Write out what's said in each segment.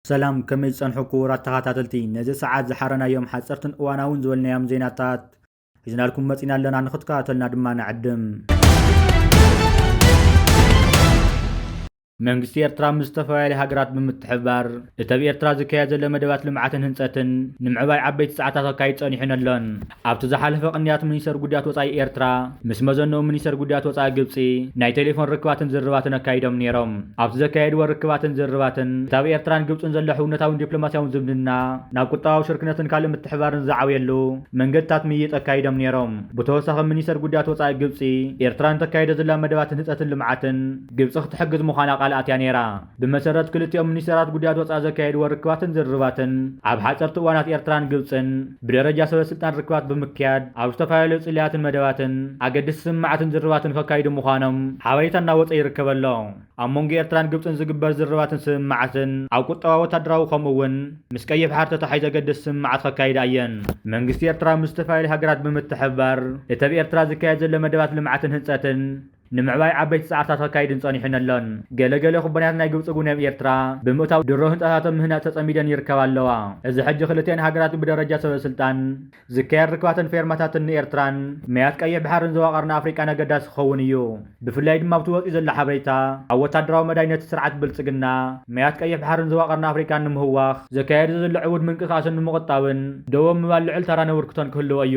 ሰላም፣ ከመይ ዝጸንሑ ክቡራት ተኸታተልቲ? ነዚ ሰዓት ዝሓረናዮም ሓጸርትን እዋናውን ዝበልናዮም ዜናታት ሒዝናልኩም መጺና ኣለና፣ ንኽትከታተልና ድማ ንዕድም። መንግስቲ ኤርትራ ምስ ዝተፈላለዩ ሃገራት ብምትሕብባር፣ እቲ ኣብ ኤርትራ ዝካየድ ዘሎ መደባት ልምዓትን ህንጸትን ንምዕባይ ዓበይቲ ጻዕታት ከካይድ ጸኒሑን ኣሎን። ኣብቲ ዝሓለፈ ቅንያት፣ ሚኒስተር ጉዳያት ወጻኢ ኤርትራ ምስ መዘንኡ ሚኒስተር ጉዳያት ወጻኢ ግብጺ ናይ ቴሌፎን ርክባትን ዝርባትን ኣካይዶም ነይሮም። ኣብቲ ዘካየድዎ ርክባትን ዝርባትን፣ እቲ ኣብ ኤርትራን ግብጽን ዘሎ ሕውነታውን ዲፕሎማስያውን ዝምድና ናብ ቁጠባዊ ሽርክነትን ካልእ ምትሕባርን ዝዓብየሉ መንገድታት ምይይጥ ኣካይዶም ነይሮም። ብተወሳኺ፣ ሚኒስተር ጉዳያት ወጻኢ ግብጺ፣ ኤርትራ ንተካይዶ ዘላ መደባት ህንጸትን ልምዓትን ግብጺ ክትሕግዝ ምዃና ቃል ኣትያ ነይራ። ብመሰረት ክልቲኦም ሚኒስተራት ጉዳያት ወጻኢ ዘካየድዎ ርክባትን ዝርርባትን፣ ኣብ ሓጸርቲ እዋናት ኤርትራን ግብጽን ብደረጃ ሰበ ስልጣን ርክባት ብምክያድ፣ ኣብ ዝተፈላለዩ ጽላያትን መደባትን ኣገደስቲ ስምምዓትን ዝርርባትን ከካይዱ ምዃኖም ሓበሬታ እናወጸ ይርከብ ኣሎ። ኣብ መንጎ ኤርትራን ግብጽን ዝግበር ዝርርባትን ስምምዓትን፣ ኣብ ቁጠባዊ፣ ወታደራዊ፣ ከምኡ እውን ምስ ቀይሕ ባሕሪ ተታሒዘ ኣገደስቲ ስምምዓት ከካይዳ እየን። መንግስቲ ኤርትራ ምስ ዝተፈላለዩ ሃገራት ብምትሕብባር፣ እቲ ኣብ ኤርትራ ዝካየድ ዘሎ መደባት ልምዓትን ህንጸትን ንምዕባይ ዓበይቲ ጻዕርታት ከካይድን ጸኒሑን ኣሎን። ገለ ገለ ኩባንያታት ናይ ግብጺ እውን ኣብ ኤርትራ ብምእታው ድሮ ህንጻታቶም ምህናጽ ተጸሚደን ይርከባ ኣለዋ። እዚ ሕጂ ክልቲኣን ሃገራት ብደረጃ ሰበ ስልጣን ዝካየድ ርክባትን ፌርማታትን ንኤርትራን ማያት ቀይሕ ባሕርን ዘዋቐርና ኣፍሪቃን ኣገዳሲ ክኸውን እዩ። ብፍላይ ድማ ኣብቲ ወጺኡ ዘሎ ሓበሬታ፣ ኣብ ወታደራዊ መዳይ ነቲ ስርዓት ብልጽግና ማያት ቀይሕ ባሕርን ዘዋቐርና ኣፍሪቃን ንምህዋኽ ዘካየዶ ዘሎ ዕዉት ምንቅስቃስን ንምቕጣብን ደው ምባል ልዑል ተራ ነብርክቶን ክህልዎ እዩ።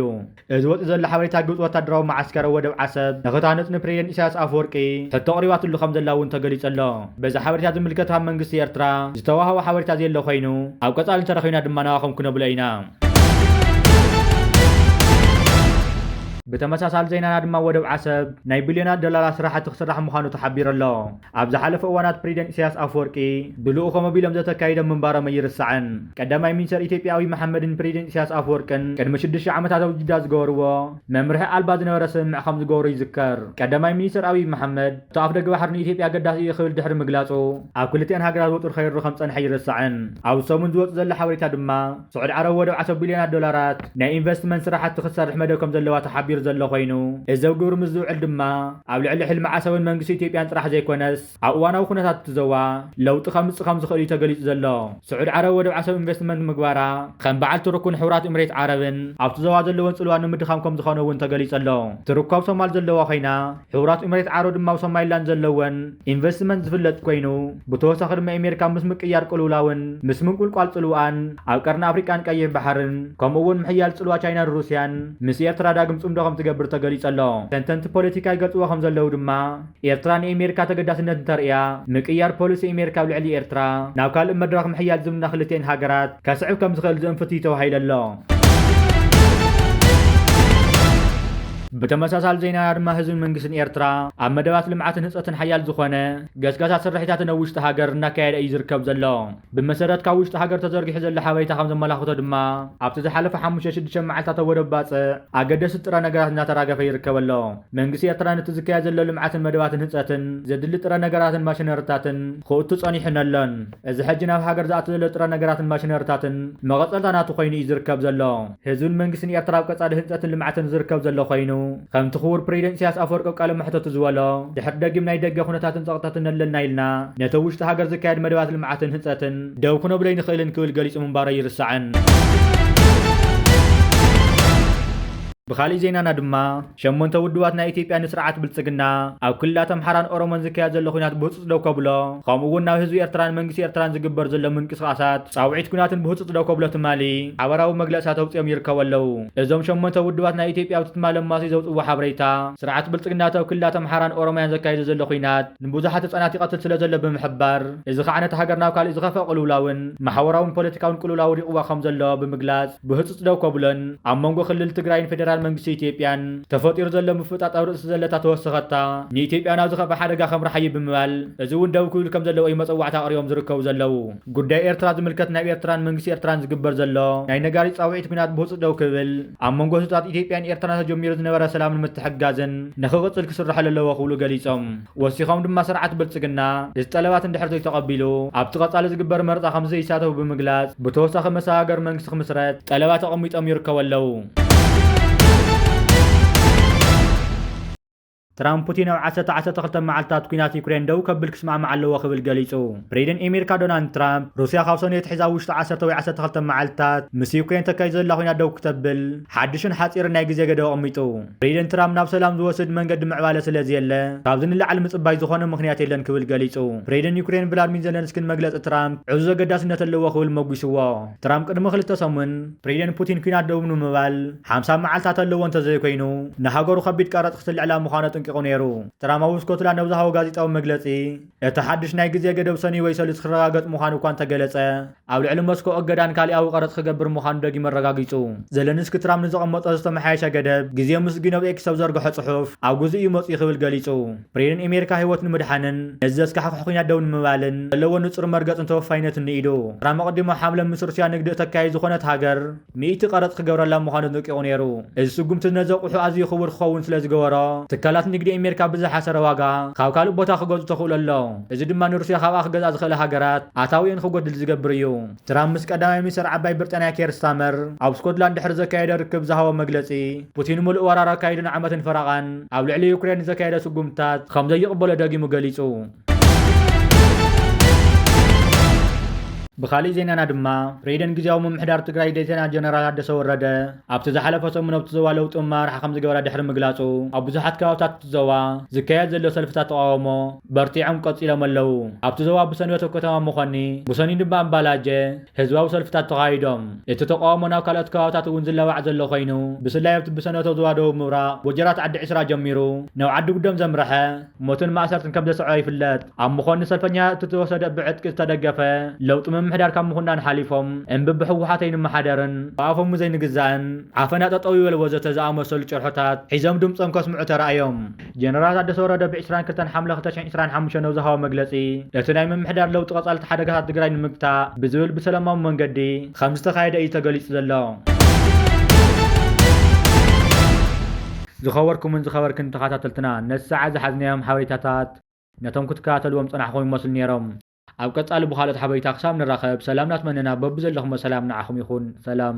እዚ ወጺኡ ዘሎ ሓበሬታ፣ ግብጺ ወታደራዊ መዓስከር ወደብ ዓሰብ ንኽትሃንጽ ንፕሬዚደንት ኢሳያስ ኣፈወርቂ ሕቶ ኣቕሪባትሉ ከም ዘላ እውን ተገሊጹ ኣሎ። በዚ ሓበሬታ ዝምልከት ካብ መንግስቲ ኤርትራ ዝተዋህበ ሓበሬታ ዘየለ ኮይኑ፣ ኣብ ቀጻሊ እንተረኺብና ድማ ናባኹም ክነብሎ ኢና። ብተመሳሳሊ ዜናና ድማ፣ ወደብ ዓሰብ ናይ ቢልዮናት ዶላራት ስራሕቲ ክስራሕ ምዃኑ ተሓቢሩ ኣሎ። ኣብ ዝሓለፈ እዋናት፣ ፕሬዚደንት ኢሳያስ ኣፈወርቂ ብልኡኾም ኣቢሎም ዘተካይዶም ምንባሮም ኣይርሳዕን። ቀዳማይ ሚኒስተር ኢትዮጵያ ኣብይ መሓመድን ፕሬዚደንት ኢሳያስ ኣፈወርቅን ቅድሚ ሽዱሽተ ዓመታት ኣብ ጅዳ ዝገበርዎ መምርሒ ኣልባ ዝነበረ ስምምዕ ከም ዝገበሩ ይዝከር። ቀዳማይ ሚኒስተር ኣብይ መሓመድ፣ እቲ ኣፍ ደገ ባሕሪ ንኢትዮጵያ ኣገዳሲ እዩ ክብል ድሕሪ ምግላጹ፣ ኣብ ክልቲኣን ሃገራት ወጥሪ ከይሩ ከም ጸንሐ ኣይርሳዕን። ኣብዚ ሰሙን ዝወጽእ ዘሎ ሓበሬታ ድማ፣ ስዑዲ ዓረብ ወደብ ዓሰብ ቢልዮናት ዶላራት ናይ ኢንቨስትመንት ስራሕቲ ክትሰርሕ መደብ ከም ዘለዋ ተሓቢሩ ዘሎ ኮይኑ፣ እዚ ኣብ ግብሪ ምስ ዝውዕል ድማ፣ ኣብ ልዕሊ ሕልሚ ዓሰብን መንግስቲ ኢትዮጵያን ጥራሕ ዘይኮነስ፣ ኣብ እዋናዊ ኩነታት እቲ ዞባ ለውጢ ከምጽእ ከም ዝኽእል እዩ ተገሊጹ ዘሎ። ስዑዲ ዓረብ ወደብ ዓሰብ ኢንቨስትመንት ምግባራ፣ ከም በዓል ቱርክን ሕቡራት ኤምሬት ዓረብን ኣብቲ ዞባ ዘለወን ጽልዋ ንምድኻም ከም ዝኾነ እውን ተገሊጹ ኣሎ። ቱርክ ኣብ ሶማል ዘለዋ ኮይና፣ ሕቡራት ኤምሬት ዓረብ ድማ ኣብ ሶማሊላንድ ዘለወን ኢንቨስትመንት ዝፍለጥ ኮይኑ፣ ብተወሳኺ ድማ ኣሜሪካ ምስ ምቅያር ቅልውላውን ምስ ምንቁልቋል ጽልዋኣን ኣብ ቀርኒ ኣፍሪቃን ቀይሕ ባሕርን፣ ከምኡ እውን ምሕያል ጽልዋ ቻይናን ሩስያን ምስ ኤርትራ ዳግም ጽምዶ ከም ትገብር ተገሊጹ ኣሎ። ተንተንቲ ፖለቲካ ይገልጽዎ ከም ዘለዉ ድማ፣ ኤርትራ ንኤሜሪካ ተገዳስነት እንተርእያ፣ ምቅያር ፖሊሲ ኤሜሪካ ኣብ ልዕሊ ኤርትራ ናብ ካልእ መድረኽ ምሕያል ዝምድና ክልቲኤን ሃገራት ከስዕብ ከም ዝኽእል ዝእንፍት እዩ ተባሂሉ ኣሎ። ብተመሳሳሊ ዜናና ድማ፣ ህዝብን መንግስትን ኤርትራ ኣብ መደባት ልምዓትን ህንጸትን ሓያል ዝኾነ ገስጋሳት ስርሒታትን ኣብ ውሽጢ ሃገር እናካየደ እዩ ዝርከብ ዘሎ። ብመሰረት ካብ ውሽጢ ሃገር ተዘርጊሑ ዘሎ ሓበሬታ ከም ዘመላኽቶ ድማ፣ ኣብቲ ዝሓለፈ ሓሙሽተ ሽዱሽተ መዓልታት ኣብ ወደብ ባጽዕ ኣገደስቲ ጥረ ነገራት እናተራገፈ ይርከብ ኣሎ። መንግስቲ ኤርትራ ነቲ ዝካየድ ዘሎ ልምዓትን መደባትን ህንጸትን ዘድሊ ጥረ ነገራትን ማሽነሪታትን ክእቱ ጸኒሑን ኣሎን። እዚ ሕጂ ናብ ሃገር ዝኣቱ ዘሎ ጥረ ነገራትን ማሽነሪታትን መቐጸልታ ናቱ ኮይኑ እዩ ዝርከብ ዘሎ። ህዝብን መንግስትን ኤርትራ ኣብ ቀጻሊ ህንጸትን ልምዓትን ዝርከብ ዘሎ ኮይኑ፣ ከምቲ ክቡር ፕሬዚደንት ኢሳያስ ኣፈወርቂ ኣብ ቃለ መሕተቱ ዝበሎ፣ ድሕሪ ደጊም ናይ ደገ ኩነታትን ጸቕጥታትን ኣለና ኢልና፣ ነቲ ኣብ ውሽጢ ሃገር ዝካየድ መደባት ልምዓትን ህንጸትን ደው ክነብሎ ኣይንኽእልን ክብል ገሊጹ ምንባሩ ኣይርሳዕን። ብኻሊእ ዜናና ድማ፣ ሸሞንተ ውድባት ናይ ኢትዮጵያ ንስርዓት ብልጽግና ኣብ ክልላት ኣምሓራን ኦሮሞን ዝካየድ ዘሎ ኲናት ብህጹጽ ደው ከብሎ፣ ከምኡ እውን ናብ ህዝቢ ኤርትራን መንግስቲ ኤርትራን ዝግበር ዘሎ ምንቅስቓሳት ጻውዒት ኲናትን ብህጹጽ ደው ከብሎ ትማሊ ሓበራዊ መግለጽታት ኣውጺኦም ይርከቡ ኣለዉ። እዞም ሸሞንተ ውድባት ናይ ኢትዮጵያ፣ ኣብቲ ትማሊ ኣማስዩ ዘውጽእዎ ሓበሬታ፣ ስርዓት ብልጽግና ኣብ ክልላት ኣምሓራን ኦሮምያን ዘካየዶ ዘሎ ኲናት ንብዙሓት ህጻናት ይቐትል ስለ ዘሎ ብምሕባር፣ እዚ ኸዓ ነታ ሃገር ናብ ካልእ ዝኸፍአ ቅልውላውን ማሕበራውን ፖለቲካውን ቅልውላው ወዲቕዋ ከም ዘሎ ብምግላጽ፣ ብህጹጽ ደው ከብሎን ኣብ መንጎ ክልል ትግራይን ፌደራል መንግስቲ ኢትዮጵያን ተፈጢሩ ዘሎ ምፍጣጥ ኣብ ርእሲ ዘለታ ተወሰኸታ ንኢትዮጵያ ናብ ዝኸፍአ ሓደጋ ከምርሓ እዩ ብምባል፣ እዚ እውን ደው ክብል ከም ዘለዎ እዩ መጸዋዕታ ኣቕሪቦም ዝርከቡ ዘለዉ። ጉዳይ ኤርትራ ዝምልከት፣ ናብ ኤርትራን መንግስቲ ኤርትራን ዝግበር ዘሎ ናይ ነጋሪት ጻውዒት ኲናት ብህጹጽ ደው ክብል፣ ኣብ መንጎ ህዝብታት ኢትዮጵያን ኤርትራን ተጀሚሩ ዝነበረ ሰላም ንምትሕግጋዝን ንኽቕጽል ክስርሐሉ ኣለዎ ክብሉ ገሊጾም። ወሲኾም ድማ፣ ስርዓት ብልጽግና እዚ ጠለባት እንድሕር ዘይተቐቢሉ፣ ኣብቲ ቀጻሊ ዝግበር መረጻ ከም ዘይሳተፉ ብምግላጽ፣ ብተወሳኺ መሰጋገሪ መንግስቲ ክምስረት ጠለባት ኣቐሚጦም ይርከቡ ኣለዉ። ትራምፕ ፑቲን ኣብ ዓሰርተ ዓሰርተ ክልተ መዓልታት ኲናት ዩክሬን ደው ከብል ክስማዕማዕ ኣለዎ ክብል ገሊጹ። ፕሬዚደንት ኣሜሪካ ዶናልድ ትራምፕ ሩስያ ካብ ሰኑይ ኣትሒዛ ኣብ ውሽጢ ዓሰርተ ወይ ዓሰርተ ክልተ መዓልታት ምስ ዩክሬን ተካይድ ዘላ ኲናት ደው ክተብል ሓድሽን ሓጺርን ናይ ግዜ ገደብ ኣቐሚጡ። ፕሬዚደንት ትራምፕ ናብ ሰላም ዝወስድ መንገዲ ምዕባለ ስለ ዘየለ ካብዚ ንላዕሊ ምጽባይ ዝኾነ ምኽንያት የለን ክብል ገሊጹ። ፕሬዚደንት ዩክሬን ቭላድሚር ዘለንስኪን መግለጺ ትራምፕ ዕዙዝ ኣገዳስነት ኣለዎ ክብል መጒስዎ። ትራምፕ ቅድሚ ክልተ ሰሙን ፕሬዚደንት ፑቲን ኲናት ደው ንምባል ሓምሳ መዓልታት ኣለዎ እንተዘይኮይኑ ንሃገሩ ከቢድ ቀረጽ ክትልዕላ ምዃኑ ኣጠንቂቑ ነይሩ። ትራምፕ ኣብ ስኮትላንድ ኣብ ዝሃቦ ጋዜጣዊ መግለጺ እቲ ሓድሽ ናይ ግዜ ገደብ ሰኑይ ወይ ሰሉስ ክረጋገጽ ምዃኑ እኳ እንተገለጸ ኣብ ልዕሊ ሞስኮ እገዳን ካሊኣዊ ቀረጽ ክገብር ምዃኑ ደጊሙ ኣረጋጊጹ። ዘለንስኪ ትራምፕ ንዘቐመጦ ዝተመሓየሸ ገደብ ግዜ ምስጊኑ ኣብ ኤክስ ኣብ ዘርግሖ ጽሑፍ ኣብ ግዜኡ እዩ መጺኡ ክብል ገሊጹ። ፕሬዚደንት ኣሜሪካ ህይወት ንምድሓንን ነዚ ዘስካሕክሕ ኲናት ደው ንምባልን ዘለዎ ንጹር መርገጽን ተወፋይነትን ንኢዱ። ትራምፕ ኣቐዲሙ ሓምለ ምስ ሩስያ ንግዲ እተካይድ ዝኾነት ሃገር ሚእቲ ቀረጽ ክገብረላ ምዃኑ ኣጠንቂቑ ነይሩ። እዚ ስጉምቲ ነዚ ኣቑሑ ኣዝዩ ክቡር ክኸውን ስለ ዝገበሮ ትካላት ንግዲ ኣሜሪካ ብዝሓሰረ ዋጋ ካብ ካልእ ቦታ ክገዝኡ ተኽእሎ ኣሎ። እዚ ድማ ንሩስያ ካብኣ ክገዝኣ ዝኽእላ ሃገራት ኣታዊአን ክጎድል ዝገብር እዩ። ትራምፕ ምስ ቀዳማይ ሚኒስተር ዓባይ ብሪጣንያ ኬር ስታመር ኣብ ስኮትላንድ ድሕሪ ዘካየደ ርክብ ዝሃቦ መግለጺ ፑቲን ምሉእ ወራር ኣካይዱ ንዓመትን ፈረቓን ኣብ ልዕሊ ዩክሬን ዘካየደ ስጉምትታት ከም ዘይቕበሎ ደጊሙ ገሊጹ። ብኻሊእ ዜናና ድማ ፕሬዚደንት ግዝያዊ ምምሕዳር ትግራይ ሌተና ጀነራል ታደሰ ወረደ ኣብቲ ዝሓለፈ ሰሙን ኣብቲ ዞባ ለውጢ መማርሓ ከም ዝገበራ ድሕሪ ምግላጹ ኣብ ብዙሓት ከባብታት እቲ ዞባ ዝካየድ ዘሎ ሰልፍታት ተቃውሞ በርቲዖም ቀጺሎም ኣለዉ። ኣብቲ ዞባ ብሰንበት ኣብ ከተማ መኾኒ ብሰኑይ ድማ ኣምባላጀ ህዝባዊ ሰልፍታት ተኻይዶም። እቲ ተቃውሞ ናብ ካልኦት ከባብታት እውን ዝለባዕ ዘሎ ኮይኑ ብስላይ ኣብቲ ብሰንበት ኣብ ዞባ ደቡብ ምብራቕ ወጀራት ዓዲ ዕስራ ጀሚሩ ናብ ዓዲ ጉደም ዘምረሐ ሞትን ማእሰርትን ከም ዘስዐቦ ይፍለጥ። ኣብ መኾኒ ሰልፈኛ እቲ ዝተወሰደ ብዕጥቂ ዝተደገፈ ለውጢ ምምሕዳር ካብ ምኹናን ሓሊፎም እምቢ ብህወሓት ኣይንመሓደርን ብኣፎም ዘይንግዛእን ዓፈና ጠጠው ይበል ወዘተ ዝኣመሰሉ ጭርሖታት ሒዞም ድምፆም ከስምዑ ተራእዮም። ጀነራል ታደሰ ወረደ ብ ዕስራን ክልተን ሓምለ ክልተ ሽሕን ዕስራን ሓሙሽተን ኣብ ዝሃቦ መግለፂ እቲ ናይ ምምሕዳር ለውጢ ቀፃልቲ ሓደጋታት ትግራይ ንምግታእ ብዝብል ብሰላማዊ መንገዲ ከም ዝተኻየደ እዩ ተገሊፁ ዘሎ። ዝኸበርኩምን ዝኸበርክን ተኸታተልትና ነቲ ሰዓት ዝሓዝናዮም ሓበሬታታት ነቶም ክትከታተልዎም ዝጸናሕኹም ይመስሉ ነይሮም። ኣብ ቀጻሊ ብኻልኦት ሓበሬታ ክሳብ ንራኸብ ሰላም እናተመነና በብዘለኹሞ ሰላም ንዓኹም ይኹን። ሰላም።